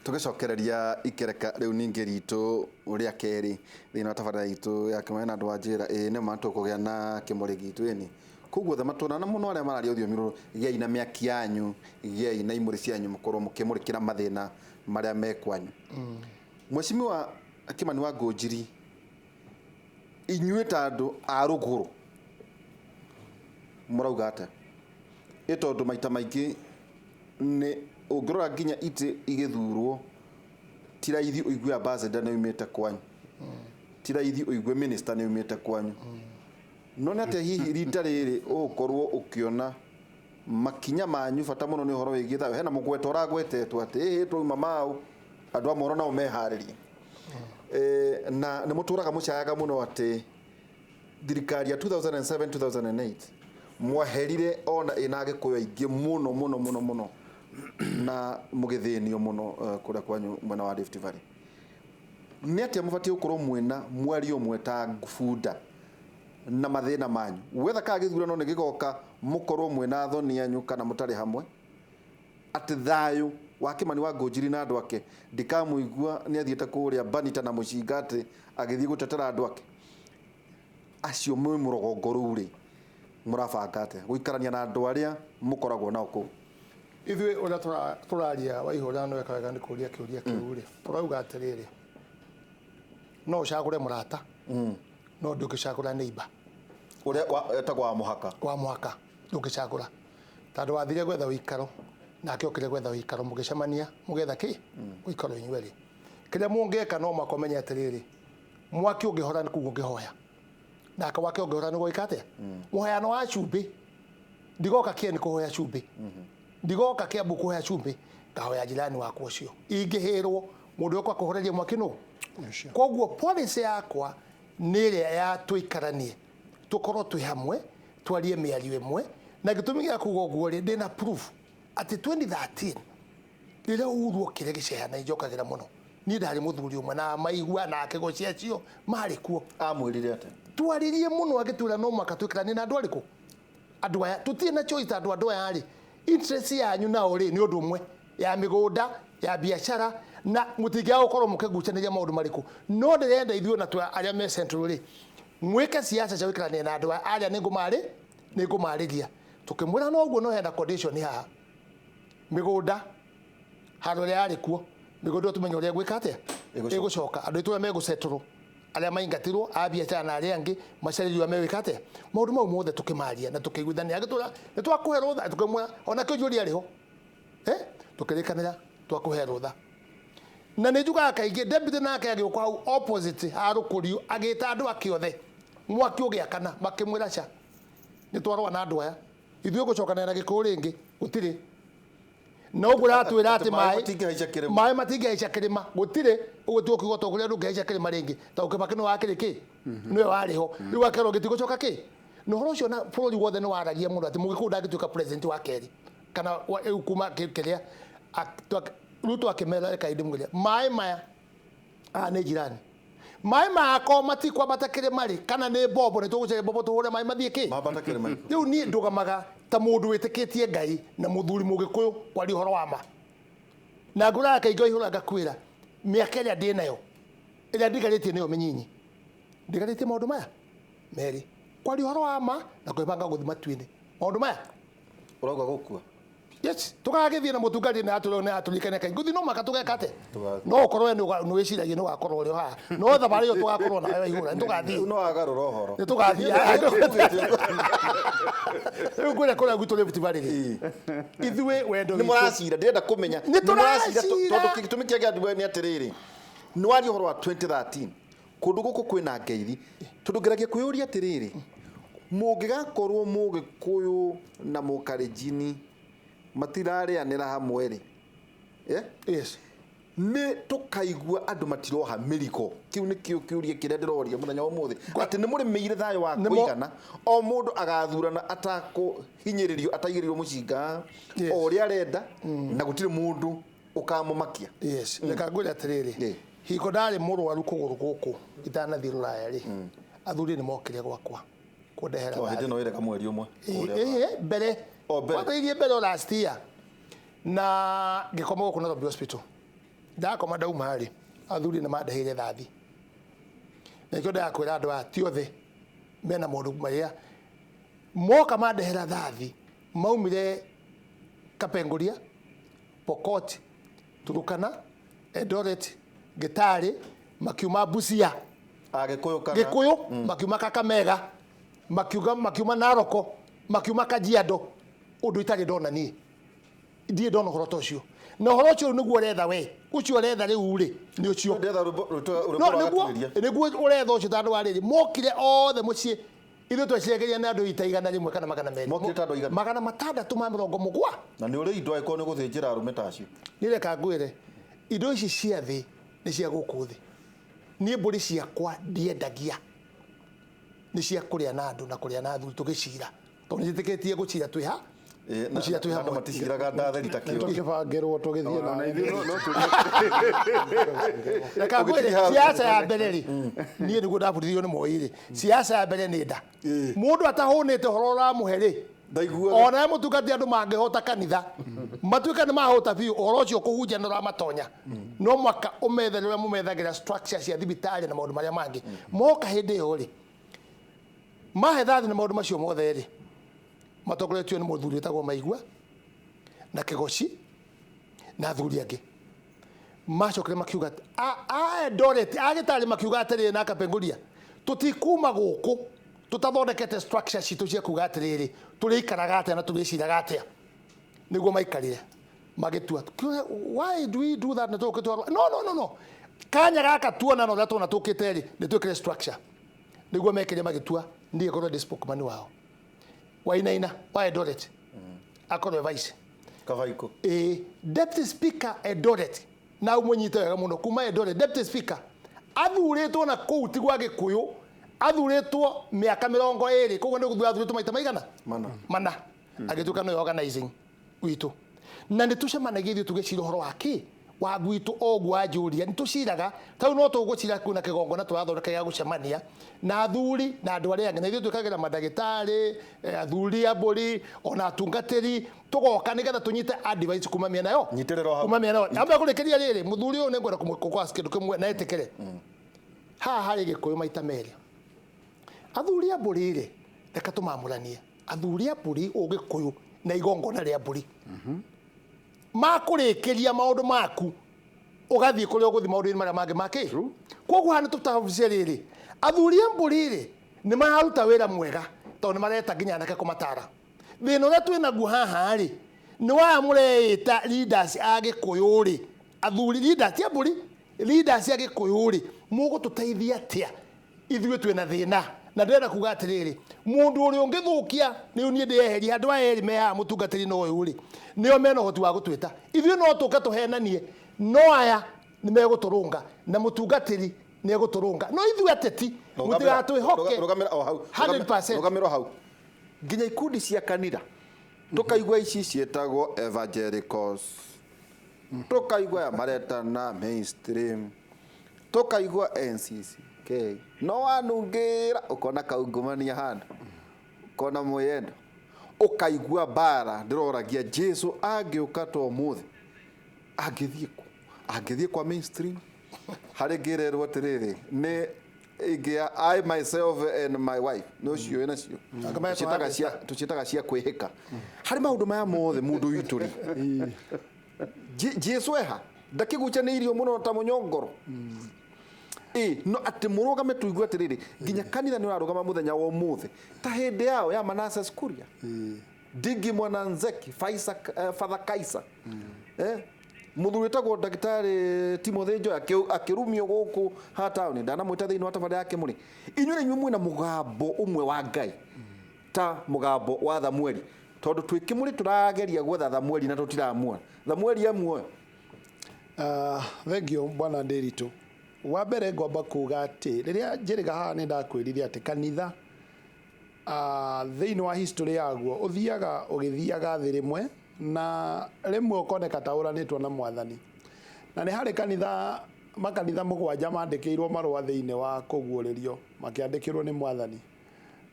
Tũgĩcokereria ikereka rĩu ningĩ ritũ rĩa kerĩ thĩinĩ wa tabarĩra itũ ya kĩmũrĩ na andũ a njĩra, ĩĩ nĩma tũkũgĩa na kĩmũrĩ gitũ ĩni. Koguo othe matũra na mũno arĩa mararia rũthiomi rũrũ, gĩai na mĩaki yanyu, gĩai na imũrĩ cianyu mũkorwo mũkĩmũrĩkĩra mathĩna marĩa me kwanyu. Mheshimiwa Kĩmani wa Ngũnjiri, inyuĩ ta andũ a rũgũrũ mũrauga atĩa? Ĩ tondũ maita maingĩ nĩ ũngĩrora nginya itĩ igĩthurwo ti raithi ũigue ambassador nĩ aumĩte kwanyu, ti raithi ũigue minister nĩ aumĩte kwanyu. No nĩ atĩa hihi rita rĩrĩ ũgũkorwo ũkĩona makinya manyu bata mũno nĩ ũhoro wĩgiĩ thayũ? Hena mũgweto ũragwetetwo atĩ ĩhĩ twauma mau andũ a Moro nao meharĩrie. Na nĩ mũtũraga mũcayaga mũno atĩ thirikari ya 2007 2008 mwaherire ona ĩna Agĩkũyũ aingĩ mũno mũno mũno mũno na mũgĩthĩnio mũno kũrĩa kwanyu mwena wa Rift Valley. Nĩ atĩa mũbatiĩ gũkorwo mwĩna mwario ũmwe ta bunda na mathĩna manyu? Wetha kana gĩthurano nĩ gĩgoka mũkorwo mwĩna athoni anyu kana mũtarĩ hamwe, atĩ thayũ wa Kĩmani wa Ngũnjiri na andũ ake ndikamũigua nĩ athiĩte kũrĩa Banita na mũcinga atĩ agĩthiĩ gũtetera andũ ake. Acio mwĩ mũrogongo rũu rĩ, mũrabanga atĩa gũikarania na andũ arĩa mũkoragwo nao kũu? Ithuĩ ũrĩa tũraria Waihũra nĩ weka wega nĩ kũria kĩũria kĩu rĩ, tũrauga atĩrĩrĩ, no ũcagũre mũrata no ndũngĩcagũra neighbor. Ũrĩa etagwo wa mũhaka. Wa mũhaka ndũngĩcagũra, tondũ wathire gwetha ũikaro nake okire gwetha ũikaro, mũgĩcemania mũgetha kĩ ũikaro inyuerĩ. Kĩrĩa mũngĩka no mũhaka ũmenye atĩrĩrĩ, mwaki ũngĩhora nĩ kũu ũngĩhoya, nake wake ũngĩhora nĩ gwĩka atĩa? Mũhoyano wa cumbĩ, ndigoka Kieni kũhoya cumbĩ, ndigoka Kiambu kũhoya cumbĩ, ngahoya jirani wakwa ũcio. Ingĩhĩrwo mũndũ ũrĩa ũkũhoreria mwaki nũ? Koguo policy yakwa nĩ ĩrĩa ya tũikaranie, tũkorwo twĩ hamwe, twarie mĩario ĩmwe, na gĩtũmi gĩa kuga ũguo rĩ, ndĩna proof atĩ 2013 rĩrĩa Uhuru okire gĩceha na njokagĩra mũno, niĩ ndarĩ mũthuri ũmwe na maigua na akĩgocia acio marĩ kuo. Amwĩrire atĩa? Twaririe mũno agĩtwĩra no mũhaka twĩkaranie na andũ arĩkũ? Andũ aya tũtirĩ na choice tondũ andũ aya rĩ, interest yanyu nao rĩ nĩ ũndũ ũmwe, ya mĩgũnda, ya biacara, na mũtingĩaga gũkorwo mũkĩgucanĩria maũndũ marĩkũ. No ndĩrenda ithuĩ ona twĩ arĩa me central rĩ, mwĩke siasa cia gũikarania na andũ aya, arĩa nĩ ngũmarĩria. Tũkĩmwĩra no ũguo no hena condition haha, mĩgũnda handũ ĩrĩa yarĩ kuo, mĩgũnda ĩyo tũmenye ũrĩa ĩgwĩka atĩa, ĩgũcoka. Andũ aitũ arĩa megũsettle, arĩa maingatirwo a biacara na arĩa angĩ macarĩrio arĩa megwĩka atĩa. Maũndũ mau mothe tũkĩmaria na tũkĩiguithania, agĩtwĩra nĩ twakũhe rũtha, tũkĩmwĩra ona kĩonjoria arĩ ho, tũkĩrĩkanĩra twakũhe rũtha. Na nĩ njugaga kaingĩ deputy nake agĩũka hau opposite ha Rũkũriũ agĩta andũ ake othe, mwaki ũgĩakana, makĩmwĩra ca, nĩ twarũa na andũ aya, ithuĩ gũcokanĩra na Gĩkũyũ rĩngĩ gũtirĩ. Na ũguo ũratwĩra atĩ maĩ matingĩhaica kĩrĩma. Maĩ matingĩhaica kĩrĩma gũtirĩ. Ũguo tiguo kiugo to kũrĩa ndũngĩhaica kĩrĩma rĩngĩ, tondũ Kĩbakĩ nĩwe wakĩrĩ kĩ, nĩwe warĩ ho. Rĩu akerwo gĩtigũcoka kĩ. Na ũhoro ũcio na bũrũri wothe nĩ waragia mũno atĩ Mũgĩkũyũ ndangĩtuĩka president wa kerĩ kana rĩu kuma kĩrĩa Ruto akĩmera reke ndĩmwĩre maĩ maya aya nĩ jirani, maĩ maya akorwo matikwambata kĩrĩma rĩ, kana nĩ mbombo, nĩ tũgũcaria mbombo tũhũre maĩ mathiĩ kĩ mambata kĩrĩma. Rĩu niĩ ndũgamaga ta mũndũ wĩtĩkĩtie Ngai na mũthuri Mũgĩkũyũ kwaria ũhoro wa ma, na ngũraga kaingĩ waihũra ngakwĩra mĩaka ĩrĩa ndĩ nayo ĩrĩa ndigarĩtie nĩyo mĩnyinyi, ndigarĩtie maũndũ maya merĩ, kwaria ũhoro wa ma na kwĩbanga gũthiĩ matu-inĩ. Maũndũ maya Ũrauga gũkua? Yes, tũgagĩthiĩ na mũtungatĩri na atũrĩ na atũririkane kaingĩ gũthiĩ no mũhaka tũgeka atĩa? No ũkorwo we nĩ wĩciragia nĩ ũgakorwo ũrĩ o haha, no thabarĩ ĩyo tũgakorwo nawe waihũra nĩ tũgathiĩ. Rĩu no wagarũra ũhoro. Nĩ tũgathiĩ. Rĩu ngwĩre kũrĩa gwitũ Rift Valley rĩ, ithuĩ wendo Nĩ witũ mũracira, ndĩrenda kũmenya. Nĩ Nĩ mũracira tũracira. tondũ gĩtũmi kĩa kĩanjia nĩ atĩrĩrĩ, nĩ waria ũhoro wa 2013 kũndũ gũkũ kwĩna ngeithi, tondũ ngeragia kwĩyũria atĩrĩrĩ, mũngĩgakorwo Mũgĩkũyũ na Mũkalenjini matirarĩanĩra hamwe rĩ, Yes. Nĩ tũkaigua andũ matiroha mĩrigo. Kĩu nĩkĩo kĩũria kĩrĩa ndĩroria mũthenya wa ũmũthĩ, atĩ nĩ mũrĩmĩire thayũ wa kũigana, o mũndũ agathurana atakũhinyĩrĩrio, ataigĩrĩirwo mũcinga, o ũrĩa arenda, na gũtirĩ mũndũ ũkamũmakia. Yes, reka ngwĩre atĩrĩrĩ, hingo ndarĩ mũrwaru kũgũrũ gũkũ itanathiĩ rũraya rĩ, athuri nĩ mokire gwakwa kũndehera O hĩndĩ ĩno ĩreka mweri ũmwe. Ĩĩ, mbere. O mbere. Kwambĩrĩirie mbere o last year. Na ngĩkoma gũkũ Nairobi Hospital. Ndakoma ndauma rĩ, athuri nĩ mandeheire thathi. Na nĩkĩo ndĩrakwĩra andũ aya ti othe mena maũndũ marĩa moka mandehera thathi. Maumire Kapenguria, Pokot, Turukana, Eldoret, Gĩtarĩ, makiuma Busia. Agĩkũyũ kana? Gĩkũyũ. Makiuma Kakamega, makiuga makiuma Naroko, makiuma Kajiado. Ũndũ itarĩ ndona niĩ, ndirĩ ndona ũhoro ta ũcio. Na ũhoro ũcio nĩguo ũretha we, ũcio ũretha rĩu rĩ, nĩ ũcio. Ndetha rwĩmbo rwĩmbo No rwa nĩguo gatuĩria. Nĩguo ũretha ũcio, tondũ wa rĩrĩ, mokire othe mũciĩ, ithuĩ tweciragĩria nĩ andũ ita 100 kana 200. Mokire ta andũ aigana? 670. Na nĩ ũrĩ indo angĩkorwo nĩ gũthĩnjĩra arũme ta acio. Nĩ reka ngwĩre, indo ici cia thĩ nĩ cia gũkũ thĩ. Niĩ mbũri ciakwa ndiendagia, nĩ cia kũrĩa na andũ na kũrĩa na athuri tũgĩcira, tondũ nĩ njĩtĩkĩtie gũcira twĩ ha. Ĩ, Gũcira twĩ na andũ hamwe. maticiraga ndatheri ta kĩo. Tũkĩbangĩrwo tũgĩthiĩ Ona na ithuĩ no tũrie. Reka ngwĩre, Ũgĩtiga- siasa ya mbere rĩ, niĩ nĩguo ndabundithirio nĩ Moi rĩ, siasa ya mbere nĩ nda. Mũndũ atahũnĩte ũhoro ũramũhe rĩ, Ndaiguaga. ona mũtungati andũ mangĩhota kanitha matuĩka nĩ mahũta biũ, ũhoro ũcio kũhunjia nĩ ũramatonya. No mwaka ũmethere ũrĩa mũmethagĩra structure cia thibitarĩ na maũndũ marĩa mangĩ moka hĩndĩ ĩyo rĩ, mahe thathi na maũndũ macio mothe rĩ, matongoretio nĩ mũthuri wĩtagwo Maigua na Kĩgoci na athuri angĩ. Macokire makiuga a Eldoret, a Gĩtarĩ, makiuga atĩrĩrĩ na Kapenguria, tũtikuma gũkũ tũtathondekete structure citũ cia kuga atĩrĩrĩ, tũrĩikaraga atĩa na tũrĩciraga atĩa. Nĩguo maikarire magĩtua, "Why do we do that?" Na tũgũkĩtwarwo, no, no, no, no, kanya gaka tuona na ũrĩa tuona tũkĩte rĩ, nĩ twĩkĩre structure. Nĩguo mekire, magĩtua niĩ ngorwo ndĩ spokesman wao, Wainaina wa Eldoret akorwo e vice. Kabaikũ. Ĩĩ, deputy speaker Eldoret, na ũmũnyite wega mũno, kuma Eldoret, deputy speaker athurĩtwo na kũu ti gwa Gĩkũyũ, athurĩtwo mĩaka 20, koguo nĩ gũthura athurĩtwo maita maigana? Mana. Mana. Agĩtuĩka nĩwe organizing witũ, na nĩ tũcemanagia ithuĩ tũgĩcira ũhoro wa kĩ wa gwitũ. O ũguo anjũria, nĩ tũciraga tau, no tũgũcira kwĩna kĩgongona tũrathondeka gĩa gũcemania na athuri na andũ arĩa angĩ, na ithuĩ twĩkagĩra mandagĩtarĩ, athuri a mbũri, ona atungatĩri, tũgoka nĩgetha tũnyite advice kuma mĩena yo. Nyitĩrĩra o hau. Kuma mĩena yo. Amba kũrĩkĩria rĩrĩ, mũthuri ũyũ nĩ ngwenda kũmũ kĩndũ kĩmwe na etĩkĩre haha harĩ Gĩkũyũ maita merĩ. Athuri a mbũri rĩ, reka tũmamũranie athuri a mbũri ũgĩkũyũ na igongona rĩa mbũri. Makũrĩkĩria maũndũ maku, ũgathiĩ kũrĩa ũgũthiĩ maũndũ-inĩ marĩa mangĩ makĩ. Koguo haha nĩ tũtabucie rĩrĩ, athuri a mbũri rĩ, nĩ mararuta wĩra mwega tondũ nĩ mareta nginya anake kũmatara. Thĩna ũrĩa twĩ naguo haha rĩ, nĩ waya mũreĩta leaders a Gĩkũyũ rĩ, athuri leaders ti a mbũri, leaders a Gĩkũyũ rĩ, mũgũtũteithia atĩa ithuĩ twĩna thĩna? Na ndĩrenda kuga atĩrĩrĩ, mũndũ ũrĩa ũngĩthũkia nĩ niĩ ndĩyeherie. Andũ aya erĩ me haha, mũtungatĩri na ũyũ rĩ, nĩo mena ũhoti wa gũtwĩta. Ithuĩ no tũke tũhenanie, no aya nĩ megũtũrũnga, na mũtungatĩri nĩ egũtũrũnga, no ithuĩ ateti mũtigatwĩhoke. Rũgamĩra o hau. 100%. Rũgamĩra o hau. Nginya ikundi cia kanitha tũkaigua ici ciĩtagwo evangelicals, tũkaigua aya maretana mainstream, tũkaigua NCCK, no wanungĩra ũkona kaungumania handũ, ũkona mwĩyendo, ũkaigua mbara. Ndĩroragia, Jesu angĩũka to ũmũthĩ, angĩthiĩ kũ? Angĩthiĩ kwa mainstream harĩ ngĩrerwo atĩrĩrĩ, nĩ ingĩa I myself and my wife, nĩ ũcio wĩ nacio. Tũciĩtaga cia kwĩhĩka harĩ maũndũ maya mothe. Mũndũ witũ rĩ, Jesu eha ndakĩgucanĩirio mũno ta mũnyongoro ĩ, no atĩ mũrũgame tũigue atĩrĩrĩ, nginya kanitha nĩ ũrarũgama mũthenya wa ũmũthĩ ta hĩndĩ yao ya Manasseh Kuria, Ndingi Mwananzeki, Faisa, Father Kaisa, mũthuri wĩtagwo ndagĩtarĩ Timothy Njoya akĩrumio gũkũ ha taũni, ndanamwĩta thĩinĩ wa tabarĩra yake. Mũrĩ inyuĩ na inyuĩ mwĩna mũgambo ũmwe wa Ngai ta mũgambo wa Thamueli, tondũ twĩ kĩmũrĩ tũrageria gwetha Thamueli na tũtiramuona. Thamueli amuoya. Thank you, bwana Ndiritu. Wa mbere ngwamba kuga atĩ rĩrĩa njĩrĩga haha nĩ ndakwĩrire atĩ kanitha thĩinĩ wa history yaguo ũthiaga ũgĩthiaga thĩ rĩmwe na rĩmwe ũkoneka ta ũranĩtwo na mwathani. Na nĩ harĩ kanitha, makanitha mũgwanja mandĩkĩirwo marũa thĩinĩ wa kũguũrĩrio, makĩandĩkĩrwo nĩ mwathani.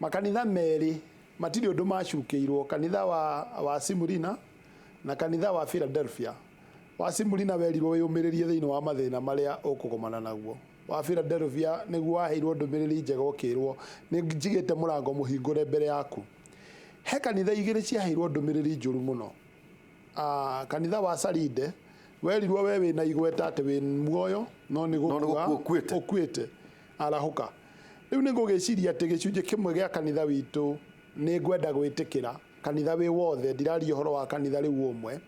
Makanitha merĩ matirĩ ũndũ macukĩirwo, kanitha wa Simurina na kanitha wa Philadelphia. Wa Simulina werirwo wĩyũmĩrĩrie thĩinĩ wa mathĩna marĩa ũkũgomana naguo. Wa Philadelphia nĩguo waheirwo ndũmĩrĩri njega ũkĩrwo nĩ njigĩte mũrango mũhingũre mbere yaku. He kanitha igĩrĩ ciaheirwo ndũmĩrĩri njũru mũno. Kanitha wa Saride werirwo we wĩna igweta atĩ wĩ muoyo no nĩ No nĩ gũkua gũkua ũkuĩte. ũkuĩte arahũka. Rĩu nĩ ngũgĩciria atĩ gĩcunjĩ kĩmwe gĩa kanitha witũ nĩ ngwenda gwĩtĩkĩra kanitha wĩ wothe, ndiraria ũhoro wa kanitha rĩu ũmwe,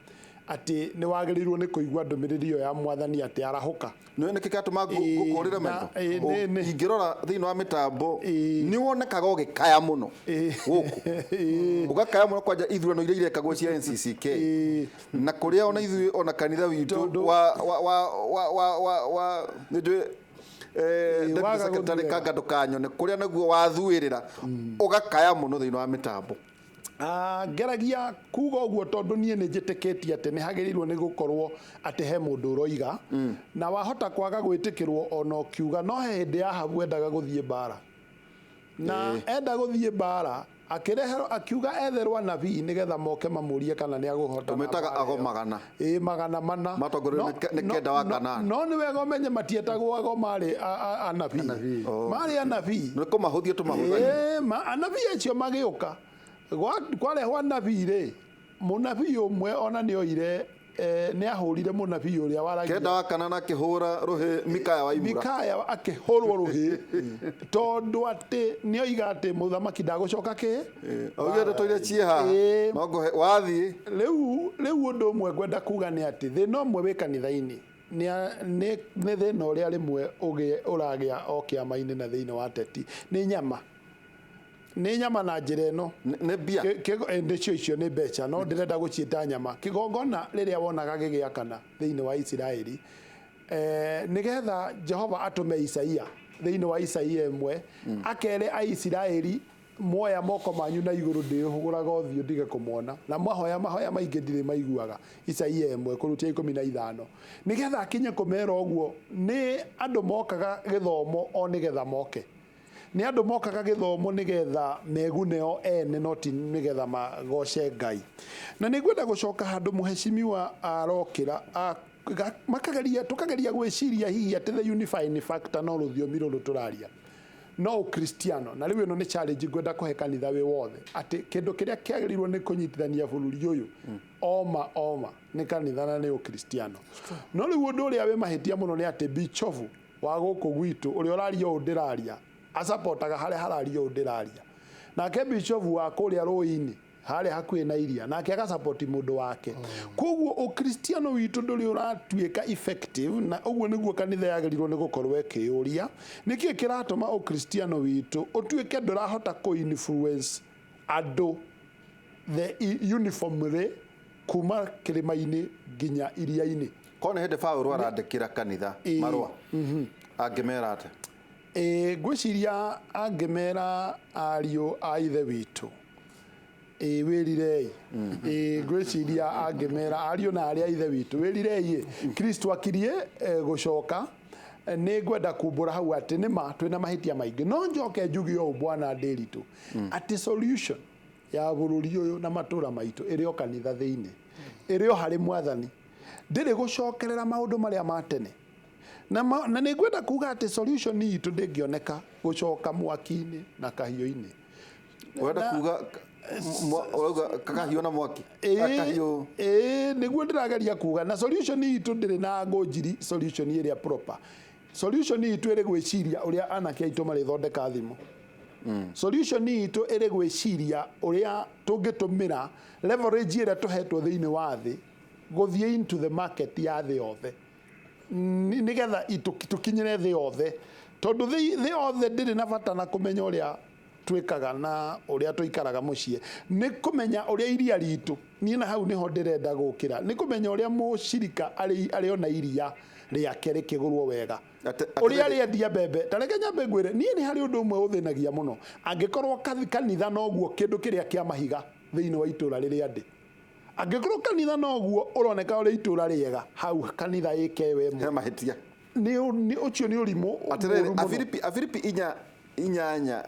atĩ nĩ wagĩrĩirwo nĩ kũigua ndũmĩrĩri ĩyo ya mwathani atĩ arahũka. Nĩ nĩkĩ kĩratũma Ĩĩ, ngũkũrĩre na- maitho? ĩĩ, nĩ- Ingĩrora thĩinĩ wa mĩtambo Ĩĩ. nĩ wonekaga ũgĩkaya mũno Ĩĩ. gũkũ Ĩĩ. ũgakaya mũno kwanja ithurano iria irekagwo cia NCCK Ĩĩ. na kũrĩa ona ithuĩ ona kanitha witũ Tondũ- wa wa wa wa wa wa wa nĩnjũĩ deputy waga secretary gũthiĩ wega. Kanga ndũkanyone kũrĩa naguo wathuĩrĩra ũgakaya mũno thĩinĩ wa mĩtambo. Ngeragia kuga ũguo tondũ niĩ nĩ njĩtĩkĩtie atĩ nĩ hagĩrĩirwo nĩ gũkorwo atĩ he mũndũ ũroiga na wahota kwaga gwĩtĩkĩrwo ona ũkiuga, no he hĩndĩ Ahabu endaga gũthiĩ mbara na enda gũthiĩ mbara akĩreherwo akiuga etherwo anabii nĩgetha moke mamũrie kana nĩ agũhota na Tũmĩtaga mbara ago ĩyo. magana. Ĩĩ, 400 Matongorerio nĩ kenda wa Kanani. No nĩ wega ũmenye matietagwo ago, marĩ anabii, marĩ anabii. Nĩ kũmahũthia tũmahũthagia. Ĩĩ, anabii acio magĩũka. Kwarehwo anabii rĩ, mũnabii ũmwe ona nĩ oire nĩ ahũrire mũnabii ũrĩa waragia. Kenda wa Kanana akĩhũra rũhĩ Mikaya wa Imura. Mikaya akĩhũrwo rũhĩ tondũ atĩ nĩ oiga atĩ mũthamaki ndagũcoka kĩ Augire ndeto iria ciĩ haha Ĩĩ. no ngũhe wathiĩ. Rĩu ũndũ ũmwe ngwenda kuga nĩ atĩ thĩna ũmwe wĩ kanitha-inĩ nĩ thĩna ũrĩa rĩmwe ũragĩa o kĩama-inĩ na thĩinĩ wa teti nĩ nyama, nĩ nyama na njĩra ĩno. Nĩ mbia. Nĩcio icio nĩ mbeca, no ndĩrenda gũciĩta nyama. Kĩgongona rĩrĩa wonaga gĩgĩakana thĩinĩ wa Isiraeli, nĩgetha Jehova atũme Isaia thĩinĩ wa Isaia 1 akere Aisiraeli muoya moko manyu na igũrũ ndĩhũgũraga ũthiũ ndige kũmona, na mwahoya mahoya maingĩ ndirĩ maiguaga. Isaia 1 kũrutia 15, nĩgetha akinye kũmera ũguo nĩ andũ mokaga gĩthomo o nĩgetha moke, nĩ andũ mokaga gĩthomo nĩgetha megune o ene, no ti nĩgetha magoce Ngai. Na nĩ ngwenda gũcoka handũ mũhecimiwa arokĩra makageria tũkageria gwĩciria hihi atĩ the unifying factor no rũthiomi rũrũ tũraria no ũkristiano. Na rĩu ĩno nĩ challenge ngwenda kũhe kanitha wĩ wothe atĩ kĩndũ kĩrĩa kĩagĩrĩirwo nĩ kũnyitithania bũrũri ũyũ oma oma nĩ kanitha na nĩ ũkristiano. No rĩu ũndũ ũrĩa wĩ mahĩtia mũno nĩ atĩ bichobu wa gũkũ gwitũ ũrĩa ũraria ũũ ndĩraria acapotaga harĩa hararia ũũ ndĩraria, nake bichobu wa kũrĩa rũĩ-inĩ harĩa hakuhĩ na iria nake agacapoti mũndũ wake. Koguo ũkristiano witũ ndũrĩ ũratuĩka effective, na ũguo nĩguo kanitha yagĩrĩirwo nĩ gũkorwo ĩkĩyũria nĩkĩĩ kĩratũma ũkristiano witũ ũtuĩke ndũrahota kũ influence andũ the uniformly kuma kĩrĩma-inĩ nginya iria-inĩ. Korwo nĩ hĩndĩ Paũlũ arandĩkĩra kanitha marũa angĩmera atĩa? Ngwĩciria angĩmera ariũ a ithe witũ wĩrirei. Ngwĩciria angĩmera ariũ na arĩa a ithe witũ wĩrirei, Kristo akirie gũcoka. Nĩ ngwenda kumbũra hau atĩ nĩ ma twĩna mahĩtia maingĩ, no njoke njuge ũũ bwana Ndĩritũ atĩ solution ya bũrũri ũyũ na matũra maitũ ĩrĩ o kanitha thĩinĩ, ĩrĩ o harĩ mwathani, ndĩrĩ gũcokerera maũndũ marĩa ma tene. Na nĩ ngwenda kuga atĩ solution itũ ndĩngĩoneka gũcoka mwaki-inĩ na kahiũ-inĩ. Ũrenda kuga ũrauga kahiũ na mwaki? Kahiũ. Ĩĩ, nĩguo ndĩrageria kuga. Na solution itũ ndĩrĩ na ngũnjiri solution ĩrĩa proper. Solution itũ ĩrĩ gwĩciria ũrĩa anake aitũ marĩthondeka thimũ. Solution itũ ĩrĩ gwĩciria ũrĩa tũngĩtũmĩra leverage ĩrĩa tũhetwo thĩinĩ wa thĩ gũthiĩ into the market ya thĩ yothe, nĩgetha tũkinyĩre thĩ yothe, tondũ thĩ yothe ndĩrĩ na bata na kũmenya ũrĩa twĩkaga na ũrĩa tũikaraga mũciĩ, nĩ kũmenya ũrĩa iria ritũ. Niĩ na hau nĩho ndĩrenda gũkĩra, nĩ kũmenya ũrĩa mũcirika arĩona iria rĩake rĩkĩgũrwo wega, ũrĩa rĩendia mbembe. Ta reke nyambe ngwĩre, niĩ nĩ harĩ ũndũ ũmwe ũthĩnagia mũno. Angĩkorwo kanitha noguo kĩndũ kĩrĩa kĩa mahiga thĩinĩ wa itũra rĩrĩa ndĩ, angĩkorwo kanitha noguo ũroneka ũrĩ itũra rĩega, hau kanitha ĩke we He mahĩtia. Nĩ ũcio nĩ ũrimũ Atĩrĩrĩ, mũũru mũno. Afilipi 4:8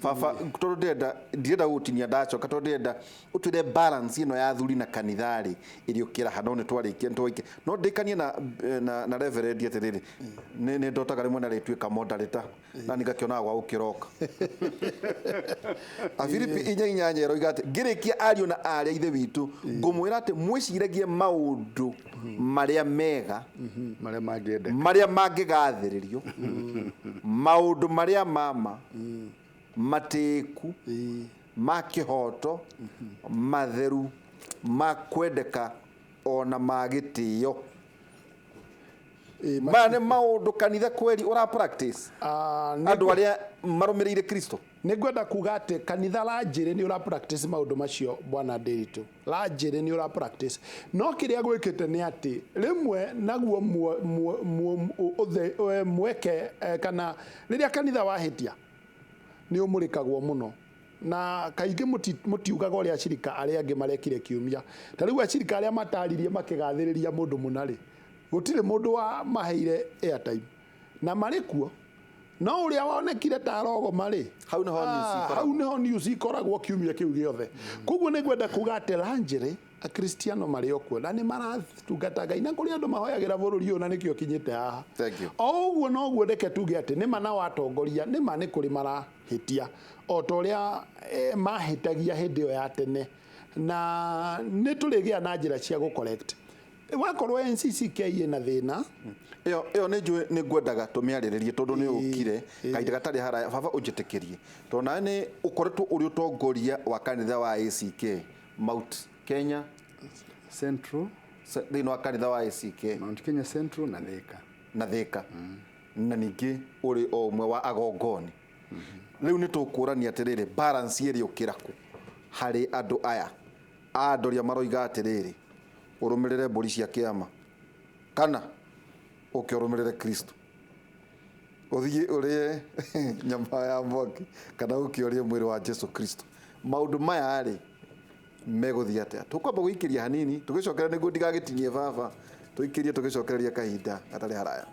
Baba, tondũ ndĩrenda, ndirenda gũgũtinia ndacoka, tondũ ndĩrenda ũtwĩre balance ĩno ya athuri na kanitha rĩ ĩrĩ ũkĩraha. No nĩ twarĩkia, nĩ no ndĩkanie na reverend atĩrĩrĩ, nĩ ndotaga rĩmwe na rĩtuĩka moderator na ningakĩonaga gwa gũkĩroka. Afilipi 4:8 ĩroiga atĩ ngĩrĩkia, ariũ na aarĩ a ithe witũ, ngũmwĩra atĩ mwĩciragie maũndũ marĩa mega, marĩa mangĩendeka, marĩa mangĩgathĩrĩrio, maũndũ marĩa mama matĩĩku, ma kĩhoto, matheru, ma kwendeka, ona ma gĩtĩo. Maya nĩ maũndũ kanitha kweri ũra practice, andũ arĩa marũmĩrĩire Kristo. Nĩ ngwenda kuga atĩ kanitha lanjĩrĩ nĩ ũra practice maũndũ macio, bwana Ndiritu. Lanjĩrĩ nĩ ũra practice, no kĩrĩa gwĩkĩte nĩ atĩ rĩmwe naguo mweke kana rĩrĩa kanitha wahĩtia nĩ ũmũrĩkagwo mũno, na kaingĩ mũtiugaga ũrĩa acirika arĩa angĩ marekire kiumia. Ta rĩu acirika arĩa mataririe makĩgathĩrĩria mũndũ mũna rĩ, gũtirĩ mũndũ wa maheire airtime na marĩ kuo, no ũrĩa wonekire ta arogoma rĩ, Hau nĩho news ikoragwo. Hau nĩho news ikoragwo kiumia kĩu gĩothe. Koguo nĩ ngwenda kuga atĩ lanjĩrĩ akristiano marĩ o kuo na nĩ maratungata Ngai, na kũrĩ andũ mahoyagĩra bũrũri ũyũ na nĩkĩo kinyĩte haha. Thank you. O ũguo noguo reke tuge atĩ nĩma na watongoria nĩma nĩ kũrĩ marahĩtia o ta ũrĩa mahĩtagia hĩndĩ ĩyo ya tene, na nĩ tũrĩgĩa na njĩra cia gũ correct wakorwo NCCK ĩna thĩna. Ĩyo nĩ njũĩ nĩ ngwendaga tũmĩarĩrĩrie tondũ nĩ ũkire kahinda gatarĩ haraya. Baba, ũnjĩtĩkĩrie tondũ nawe nĩ ũkoretwo ũrĩ ũtongoria wa kanitha wa ACK Mount Kenya Central. Thĩinĩ wa kanitha wa ACK Mount Kenya Central na Thika. Na Thika, na ningĩ ũrĩ o ũmwe wa agongoni. Rĩu nĩ tũkũrania atĩrĩrĩ, balance ĩrĩ ũkĩra kũ harĩ andũ aya a andũ arĩa maroiga atĩrĩrĩ, ũrũmĩrĩre mbũri cia kĩama kana ũke ũrũmĩrĩre Kristo, ũthiĩ ũrĩe nyama ya mwaki kana ũke ũrĩe mwĩrĩ wa Jesu Kristo? Maũndũ maya rĩ megũthiĩ atĩa? Tũkwamba gũikĩria hanini, tũgĩcokera nĩguo ndigagĩtinie baba, tũikĩrie tũgĩcokereria kahinda gatarĩ haraya.